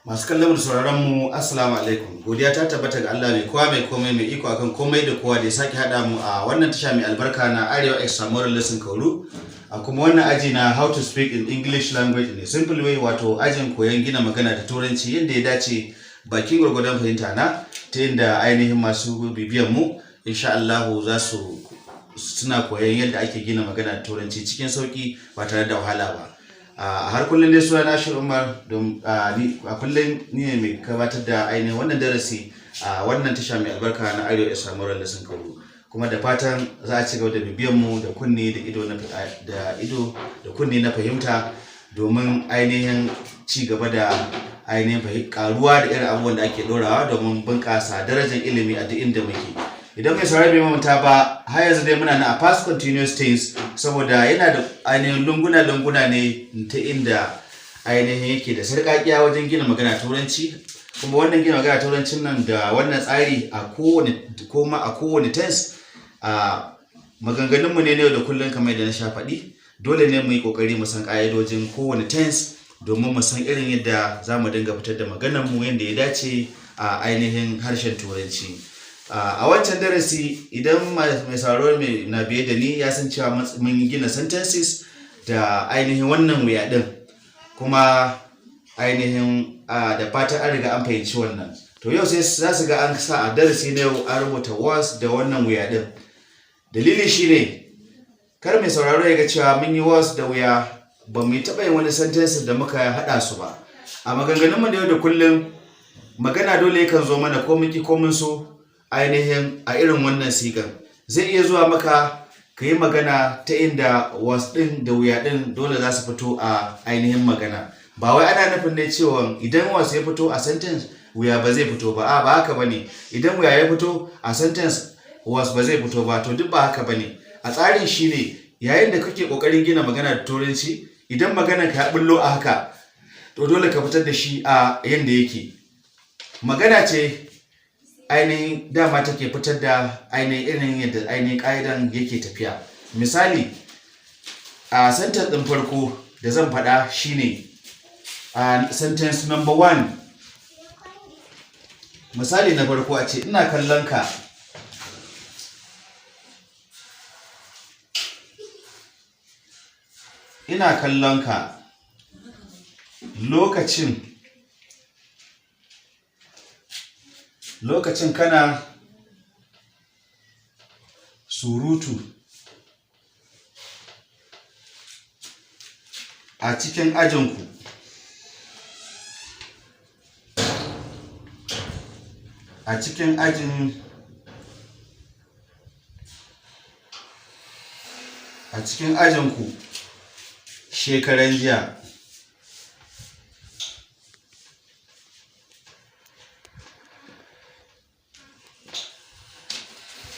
Masu kallon da sauraron mu, Assalamu alaikum. Godiya ta tabbata ga Allah mai kowa mai komai, mai iko akan komai da kowa, da ya sake haɗa mu a wannan tasha mai albarka na Arewa Extramural Lesson Kauru, a kuma wannan aji na How to Speak in English Language in a Simple Way, wato ajin koyon gina magana da Turanci yadda ya dace, bakin gwargwadon fahimta na, ta yadda ainihin masu bibiyan mu insha Allahu za su suna koyon yadda ake gina magana da Turanci cikin sauki ba tare da wahala ba. A har kullum dai suna na Ashir Umar. Don a kullum ni ne mai gabatar da ainihin wannan darasi a wannan tasha mai albarka na Arewa Extramural Lesson Kauru, kuma da fatan za a ci gaba da bibiyan mu da kunne da ido na da ido da kunne na fahimta, domin ainihin ci gaba da ainihin karuwa da irin abubuwan da ake dorawa domin bunƙasa darajar ilimi a duk inda muke. Idan mai saurari bai manta ba, har yanzu dai muna na a past continuous tense, saboda yana da ainihin lunguna-lunguna ne ta inda ainihin yake da sarƙaƙiya wajen gina magana Turanci. Kuma wannan gina magana Turancin nan da wannan tsari a kowane koma a kowane tense a maganganunmu ne na yau da kullum, kamar yadda na sha faɗi, dole ne mu yi ƙoƙari mu san ƙa'idojin kowane tense domin mu san irin yadda za mu dinga fitar da maganarmu yadda ya dace a ainihin harshen Turanci. A wancan darasi, idan mai sauraro mai na biye da ni ya san cewa mun gina sentences da ainihin wannan were din, kuma ainihin da fatan an riga an fahimci wannan. To yau sai za su ga an sa a darasi na yau an rubuta was da wannan were din. Dalili shine kar mai sauraro ya ga cewa mun yi was da were, ba mu taɓa yin wani sentence da muka haɗa su ba. A maganganunmu da yau da kullum, magana dole yakan zo mana, ko mun ki ko mun so, ainihin a irin wannan sigan. Zai iya zuwa maka ka yi magana ta inda was ɗin da were ɗin dole za su fito a ainihin magana. Ba wai ana nufin ne cewa idan was ya fito a sentence, were ba zai fito ba. A ba haka bane. Idan were ya fito a sentence, was ba zai fito ba, to duk ba haka bane. A tsarin shine, yayin da kake kokarin gina magana da Turanci, idan maganar ka ya bullo a haka, to dole ka fitar da shi a yanda yake. Magana ce ainihin dama take fitar da ainihin irin yadda ainihin ƙa'idan yake tafiya. Misali, a sentence ɗin farko da zan faɗa shine a sentence number one. Misali na farko, a ce ina kallon ka lokacin kana surutu a cikin ajinku. A cikin ajin a cikin ajinku shekaran jiya.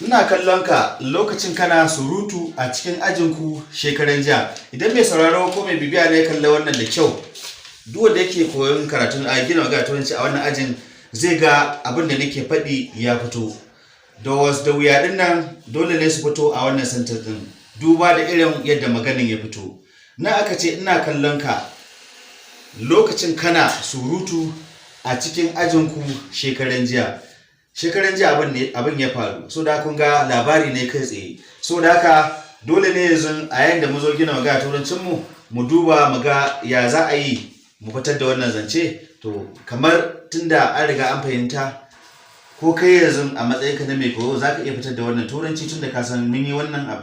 Ina kallon ka lokacin kana surutu a cikin ajinku shekaran jiya. Idan mai sauraro ko mai bibiya ne kalla wannan da kyau, duk wanda yake koyon karatun a gina magana Turanci a wannan ajin zai ga abin da nake faɗi ya fito. Da was da were din nan dole ne su fito a wannan sentence din, duba da irin yadda maganin ya fito. Na aka ce ina kallon ka lokacin kana surutu a cikin ajinku shekaran jiya. Shekaran jiya abin ne abin ya faru, so da kun ga labari ne kai tsaye. So da haka dole ne yanzu a yayin da mu zo gina magana Turancin mu, mu duba mu ga ya za a yi mu fitar da wannan zance. To kamar tunda an riga an fahimta, ko kai yanzu a matsayinka na mai koyo za ka iya fitar da wannan Turanci, tunda ka san mun yi wannan a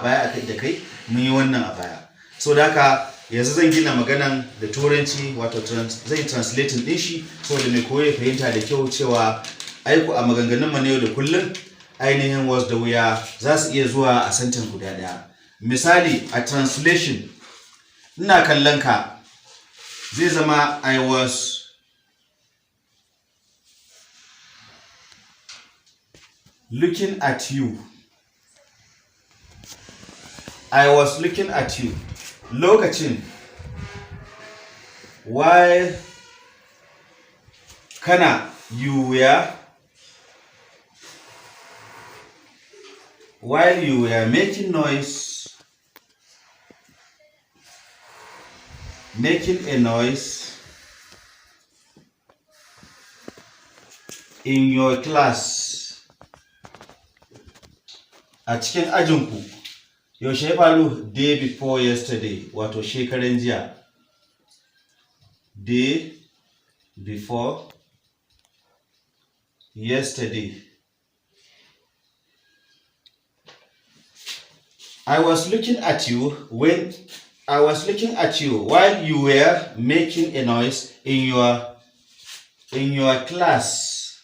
baya da kai, mun yi wannan a baya. So da haka yanzu zan gina maganan da Turanci, wato zan yi translating din shi saboda mai koyo ya fahimta da kyau cewa aiko a maganganun mu na yau da kullum, ainihin was da were za su iya zuwa a sentence guda ɗaya. Misali, a translation, ina kallon ka zai zama "I was looking at you". "I was looking at you" lokacin, while, kana, you were, while you were making noise, making a noise. In your class, a cikin ajinku. Yaushe ya faru? Day before yesterday, wato shekaran jiya. Day before yesterday. I was looking at you while you were making a noise in your class.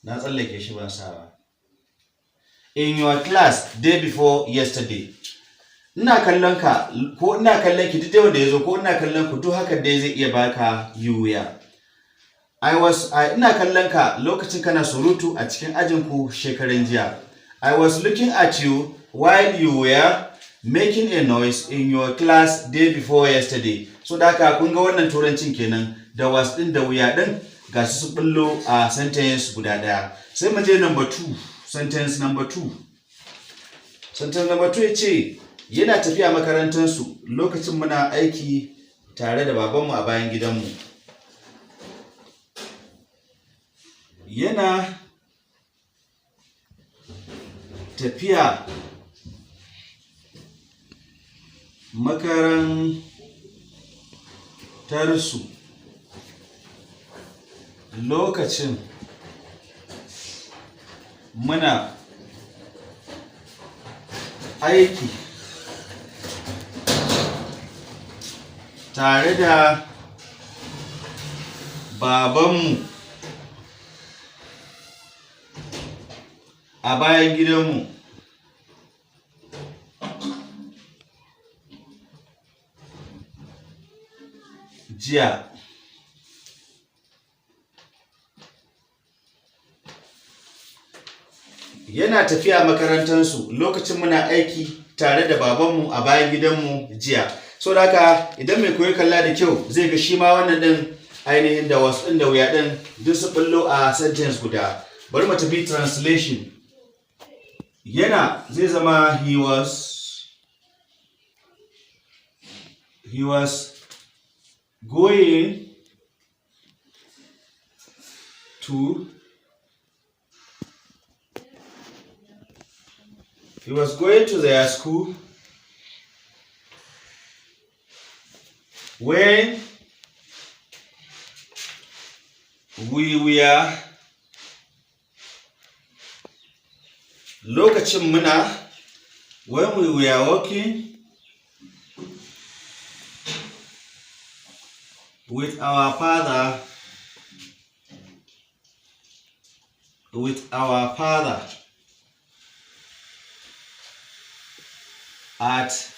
Na tsallake shi, ban sa ba. In your class day before yesterday. Ina kallon ka ko ina kallon ki, duk dai wanda ya zo, ko ina kallon ku, duk haka dai zai iya baka you were. Ina kallon ka lokacin kana surutu a cikin ajinku shekaran jiya. I was looking at you while you were making a noise in your class day before yesterday. So da haka kun ga wannan turancin kenan, da was din da were din ga su su bullo a sentence guda daya. Sai mu je number 2, sentence number 2. Sentence number 2 ya ce yana tafiya makarantarsu lokacin muna aiki tare da babanmu a bayan gidanmu. Yana tafiya makarantarsu lokacin muna aiki tare da babanmu a bayan gidanmu. Jiya. Yana tafiya makarantarsu lokacin muna aiki tare da babanmu a bayan gidanmu jiya. So da haka idan mai koyi kalla da kyau, zai ga shi ma wannan din ainihin da was din da were din duk su bullo a sentence guda. Bari mu tafi translation. Yana zai zama he was going to he was going to their school when we were, lokacin muna, when we were working with our father at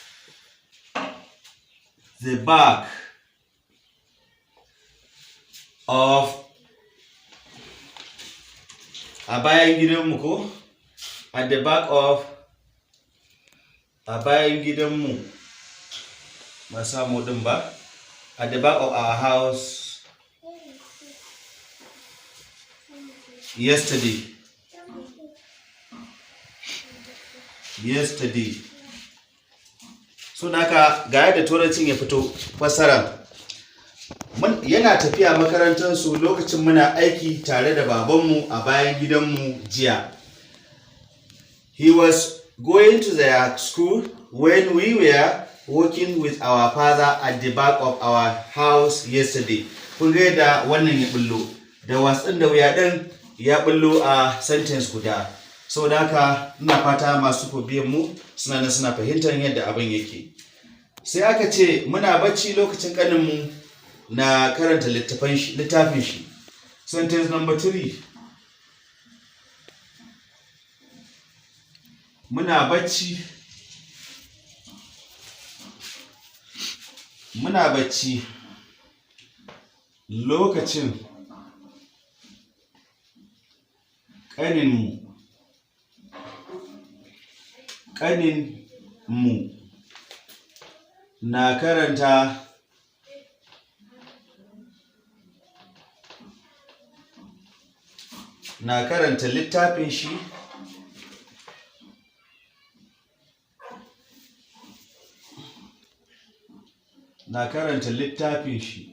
the back of, a bayan gidanmu ko, at the back of, a bayan gidanmu, ba samu din ba, at the back of our house yesterday. So haka ga yadda turancin ya fito fassara. Yana tafiya makarantarsu lokacin muna aiki tare da babanmu a bayan gidanmu jiya. He was going to their school when we were working with our father at the back of our house yesterday. Kun ga yadda wannan ya bullo. Da was ɗin da were ɗin ya bullo a sentence guda. Saboda haka ina fata masu biyan mu suna nan suna fahimtar yadda abin yake. Sai aka ce muna bacci lokacin ƙaninmu na karanta littafin shi. Sentence number 3. Muna bacci. Muna bacci lokacin ƙaninmu na karanta littafin shi. Na karanta littafin shi.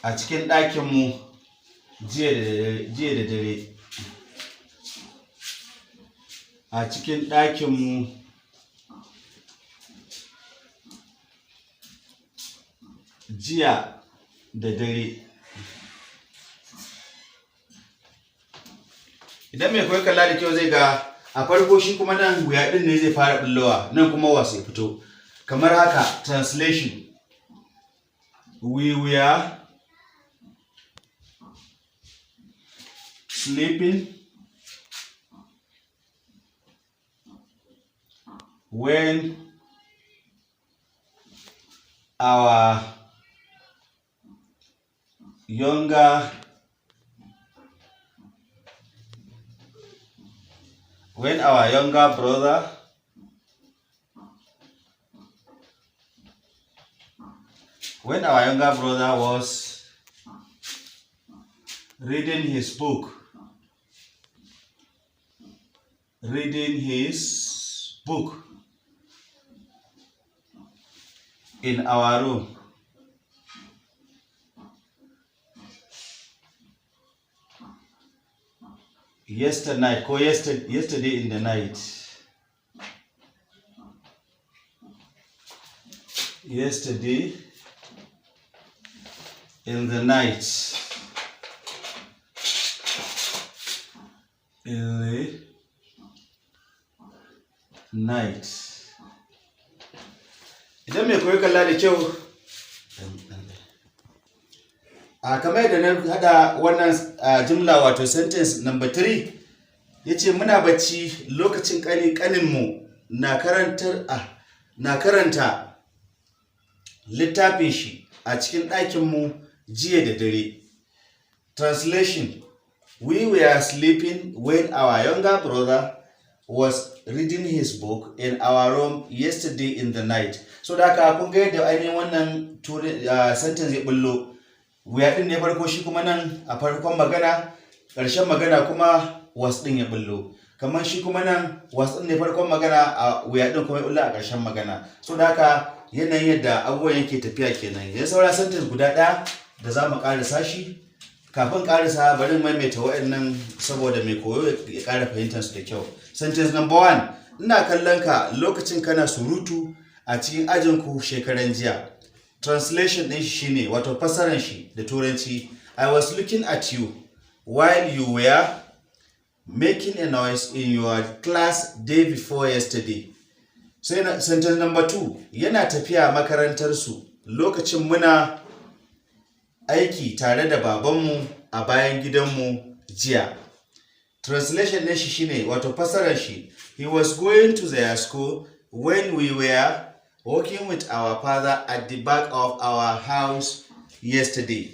A cikin ɗakinmu jiya da dare. A cikin ɗakinmu jiya da dare. Idan mai koyi kalla da kyau, zai ga a farko shi kuma nan were ɗin ne zai fara ɓullowa, nan kuma was ya fito. Kamar haka, translation: we were sleeping when our younger when our younger brother when our younger brother was reading his book in our room yesterday night, ko yesterday in the night, yesterday in the night, in the night. Idan mai koyi kalla da kyau, a kamar yadda na hada wannan jimla, wato sentence number 3, ya ce muna bacci lokacin kaninmu na karanta littafin shi a cikin ɗakinmu jiya da dare. Translation: we were sleeping when our younger brother was reading his book in our room yesterday in the night. So da haka kun ga yadda ainihin wannan sentence ya bullo. Were din ne farko, shi kuma nan a farkon magana, ƙarshen magana kuma was din ya bullo. Kamar shi kuma nan was din ne farkon magana, a were din kuma ya bullo a ƙarshen magana. So da haka yanayin yadda abubuwan yake tafiya kenan. Ya saura sentence guda ɗaya da za mu ƙarasa shi. Kafin ƙarasa, bari maimaita waɗannan saboda mai koyo ya ƙara fahimtar su da kyau. Sentence number 1: ina kallon ka lokacin kana surutu a cikin ajinku shekaran jiya. Translation ɗin shi shine, wato fassaran shi da Turanci, I was looking at you while you were making a noise in your class day before yesterday. Sai sentence number 2: yana tafiya makarantarsu lokacin muna aiki tare da babanmu a bayan gidanmu jiya. Translation ɗin shi shine, wato fassarar shi, he was going to their school when we were working with our father at the back of our house yesterday.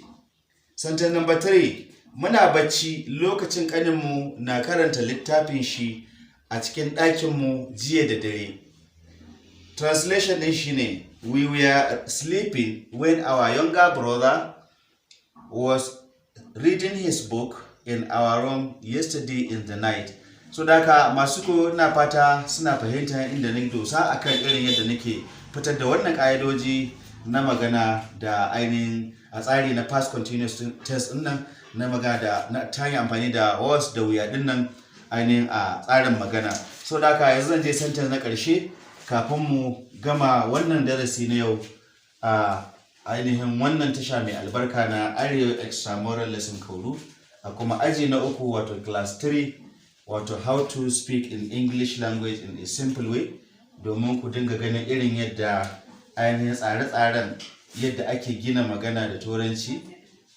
Sentence number 3: muna bacci lokacin ƙaninmu na karanta littafin shi a cikin ɗakinmu jiya da dare. Translation ɗin shi ne, we were sleeping when our younger brother was reading his book in our room yesterday in the night. So da haka masu ko ina fata suna fahimtar inda na dosa akan irin yadda nake fitar da wannan ƙa'idoji na magana da ainihin a tsari na past continuous tense din nan na magana da na ta hanyar amfani da was da were din nan ainihin a tsarin magana. So da haka yanzu zan je sentence na ƙarshe kafin mu gama wannan darasi na yau a ainihin wannan tasha mai albarka na Arewa Extramural Lesson Kauru, a kuma aji na uku, wato class 3, wato how to speak in English language in a simple way, domin ku dinga ganin irin yadda ainihin tsare-tsaren yadda ake gina magana da Turanci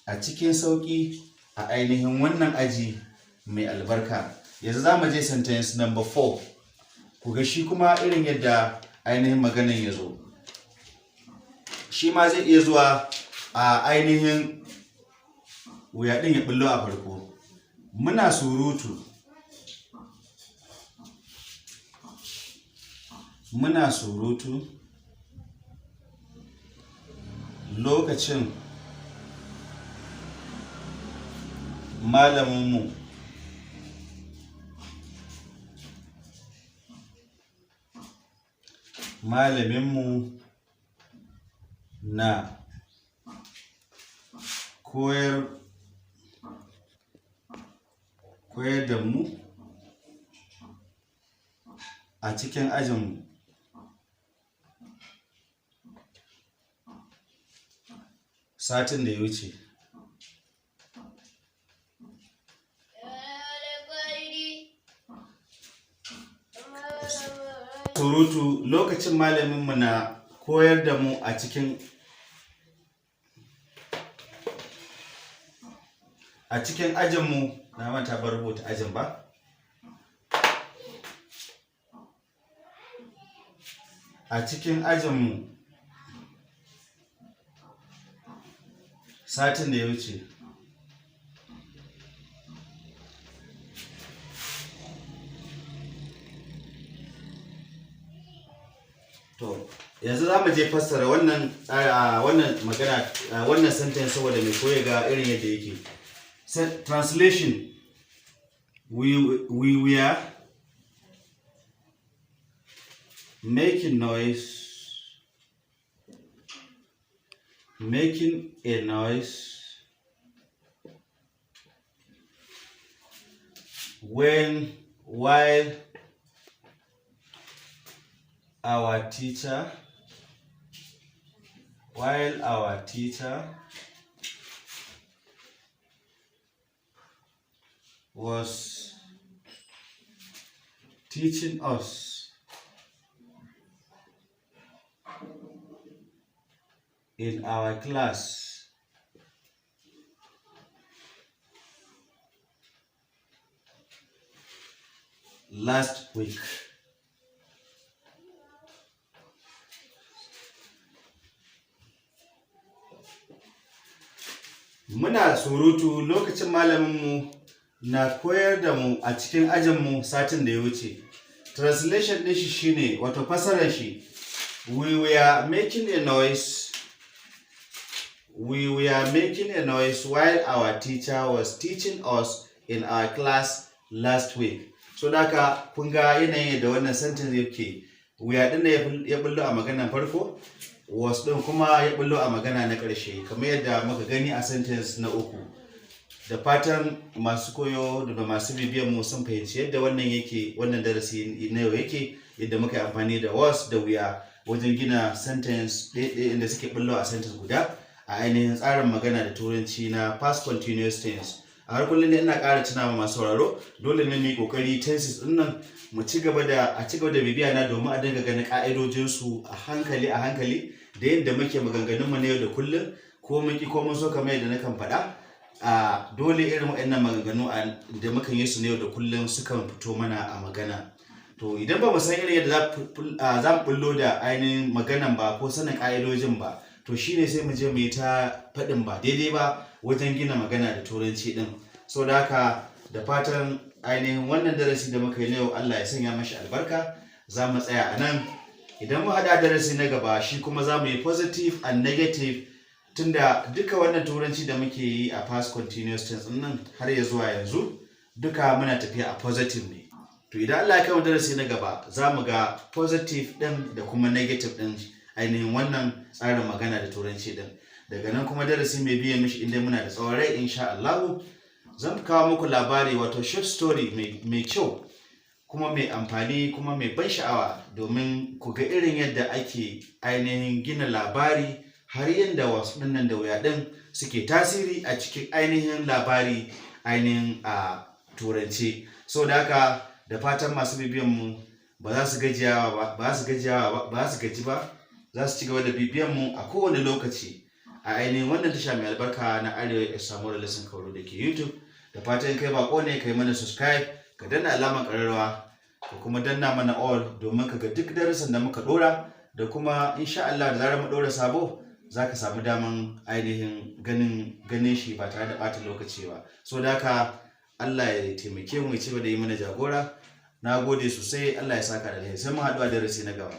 a cikin sauƙi a ainihin wannan aji mai albarka. Yanzu za mu je sentence number 4, ku ga shi kuma irin yadda ainihin maganan ya zo. Shi ma zai iya zuwa a ainihin were ɗin ya bullo a farko. Muna surutu, muna surutu lokacin malaminmu na koyar koyar da mu a cikin ajinmu satin da ya wuce. Surutu lokacin malaminmu na koyar da mu a cikin ajinmu. Na manta ban rubuta ajin ba. A cikin ajinmu satin da ya wuce. To, yanzu za mu je fassara wannan magana, wannan sentence, saboda mai koya ga irin yadda yake. Translation: we were making a noise when while our teacher while our teacher was teaching us in our class last week. Muna surutu lokacin malaminmu na koyar da mu a cikin ajinmu satin da ya wuce. Translation ɗin shi shine, wato fasarar shi, we were making a noise we were making a noise while our teacher was teaching us in our class last week. So daka kun ga yanayin da wannan sentence yake. We are ɗin ya bullo a maganar farko, was ɗin kuma ya bullo a magana na ƙarshe, kamar yadda muka gani a sentence na uku. Da fatan masu koyo da masu bibiyan mu sun fahimci yadda wannan yake, wannan darasi na yau yake, yadda muka yi amfani da was da were wajen gina sentence ɗaya inda suke bullo a sentence guda a ainihin tsarin magana da Turanci na past continuous tense. A har kullum ne ina ƙara tuna ma masu sauraro, dole ne mu yi ƙoƙari tenses ɗin nan mu ci gaba da a ci gaba da bibiya na domin a dinga ganin ƙa'idojin su a hankali a hankali da yadda muke maganganun mu na yau da kullum. Ko mun ki ko mun so, kamar yadda nakan faɗa, a dole irin waɗannan maganganu da mukan yi su na yau da kullum sukan fito mana a magana. To, idan ba mu san irin yadda za mu bullo da ainihin maganan ba ko sanin ƙa'idojin ba, to shine sai mu je mu yi ta faɗin ba daidai ba wajen gina magana da Turanci ɗin. So da haka, da fatan ainihin wannan darasi da muka yi na yau, Allah ya sanya mashi albarka. Za mu tsaya a nan. Idan mu haɗa darasi na gaba, shi kuma za mu yi positive and negative, tunda duka wannan Turanci da muke yi a past continuous tense nan har ya zuwa yanzu, duka muna tafiya a positive ne. To, idan Allah ya kai mu darasi na gaba, za mu ga positive ɗin da kuma negative ɗin ainihin wannan tsarin magana da Turanci ɗin. Daga nan kuma darasi mai biye mishi, inda muna da tsawon rai, insha Allah, zan kawo muku labari, wato short story mai kyau kuma mai amfani kuma mai ban sha'awa, domin ku ga irin yadda ake ainihin gina labari, har yadda was ɗinnan da were ɗin suke tasiri a cikin ainihin labari ainihin a Turanci. So da haka, da fatan masu bibiyan mu ba za su gajiyawa ba, ba su gajiyawa ba, ba su gaji ba, za su ci gaba da bibiyan mu a kowane lokaci a ainihin wannan tasha mai albarka na Arewa ya samu Lesson Kauro da ke YouTube. Da fatan kai bako ne, kai mana subscribe, ka danna alamar ƙararrawa, ka kuma danna mana all domin ka ga duk darasin da muka dora, da kuma insha Allah da zarar mu dora sabo, za ka samu daman ainihin ganin shi ba tare da ɓata lokaci ba. So da haka, Allah ya taimake mu, ya ci gaba da yi mana jagora. Na gode sosai, Allah ya saka da alheri. Sai mun haɗu a darasi na gaba.